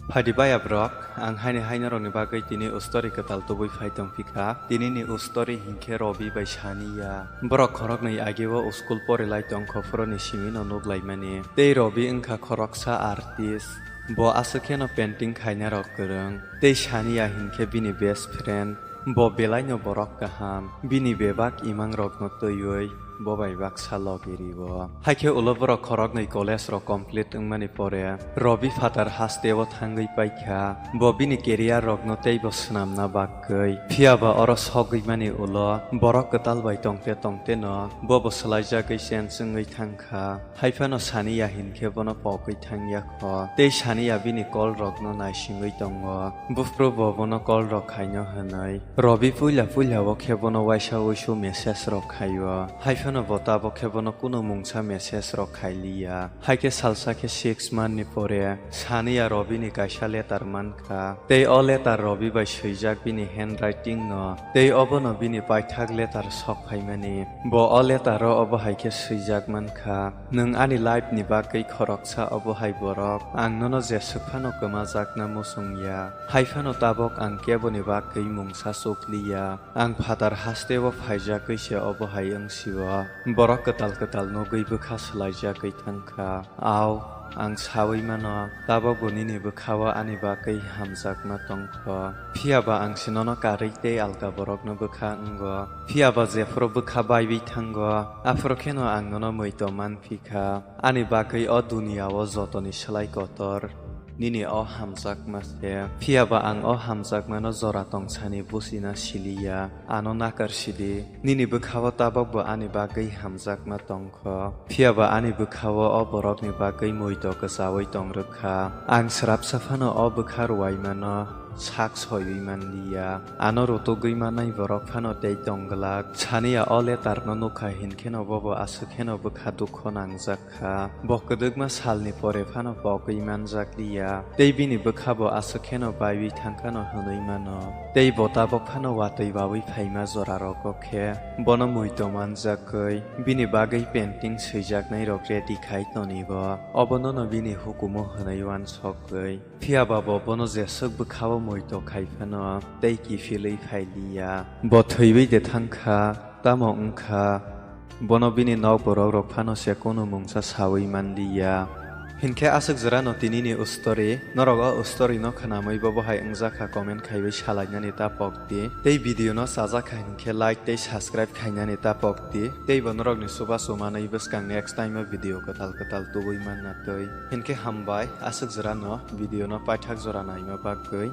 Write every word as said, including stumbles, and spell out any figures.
Phaidi baya brok, ang haini hai norokni bagwi tini ustori kwtal tubui phai tong phikha. Tinini ustori hinkhe Robi bai Saniya. Borok khoroknwi ageo school porilai tongkho phuroni simino nuklaimani. Tei Robi wngkha khoroksa artist. Bo aswk kheno painting khainarok kwrwng. Tei Saniya hinkhe bini best friend. Bo belaino borok kaham, bini bebak imangrokno twiwi bo bai baksa logi rio. Haikhe ulo borok khoroknwi college rok complete wngmani pore Robi phatar hasteo thangwi paikha, bo bini career rokno teibo swnamna bagwi. Phiyaba oro sogwimani ulo borok kwtal bai tongte tongteno bobo swlaijagwi change wngwi thangkha. Haiphano Saniya hinkhe bono pogwi thangya kho. Tei Saniya bini call rokno naisingwi tongo. Buphuru bo bono call rok khaino hwnwi. Robi puila puila o khe bono waisa uisu message rok khaio. Haiphano bo tabok khe bono kunu mungsa message rok khailiya. Haikhe salsa khe six month ni pore Saniya Robi ni kaisa letter mankha. Tei o letter Robi bai swijak bini handwriting no. Tei obono bini paithak letter sok phaimani. Bo o letter o obo hai khe swijak mankha, "Nwng ani life ni bagwi khoroksa obo hai borok, ang nono jeswk phano kwmajakna muchung ya, hai phano tabok ang keboni bagwi mungsa chukli ya, ang phatar hasteo phaijagwi se obo hai wng sio." Borok kwtal kwtal nugwi bwkha swlaijagwi thangkha. Au, ang saui mano, tabok bo nini bwkhao ani bagwi hamjakma tongkho. Phiyaba ang se nono karwi tei alka borokno bwkha wngo. Phiyaba jephuru bwkha baiwi thango, aphuru kheno ang nono muitom manphi kha. Ani bagwi o duniyao jotoni slai kotor nini o hamjakma se. Phiyaba ang o hamjakmano jora tongsani buchina siliya, ano nakar sidi. Nini bwkhao tabokbo ani bagwi hamjakma tongkho. Phiyaba ani bwkhao o borokni bagwi muito kwchaui tongrwkha. Ang swrapsa phano o bwkha ruaimano sak soiwi manliya. Ano rutugwi manai borok phano tei tongglak. Saniya o letter no nukha hinkheno bobo aswk kheno bwkha dukho nangjak kha. Bo kwdwkma salni pore phano pogwi manjakliya. Tei bini bwkha bo aswk kheno baiwi thangkhano hwnwi mano. Tei bo tabok phano watwi baui phaima jora rogo khe bono muito manjakgwi bini bagwi painting swijaknai rok ready khai tonibo. Obo nono bini hukumu hwnwi uansokgwi. Phiyaba bo bono jeswk bwkhao muito khai phano tei kiphilwi phailiya. Bo thwiwi de thangkha, tamo wngkha? Bono bini nok borok rok phano se kunu mungsa saui manliya. Hinkhe aswk jora no tini ni ustori, norok o ustori no khwnamwi bobo hai wngjakha comment khaiwi salainani ta pok di. Tei video no chajak kha hinkhe like tei subscribe khainani ta pok di. Tei bo norok ni suba sumanwi bwskang next time o video kwtal kwtal tubui manna twi. Hinkhe hambai, aswk jora no video no paithak jora naima bagwi.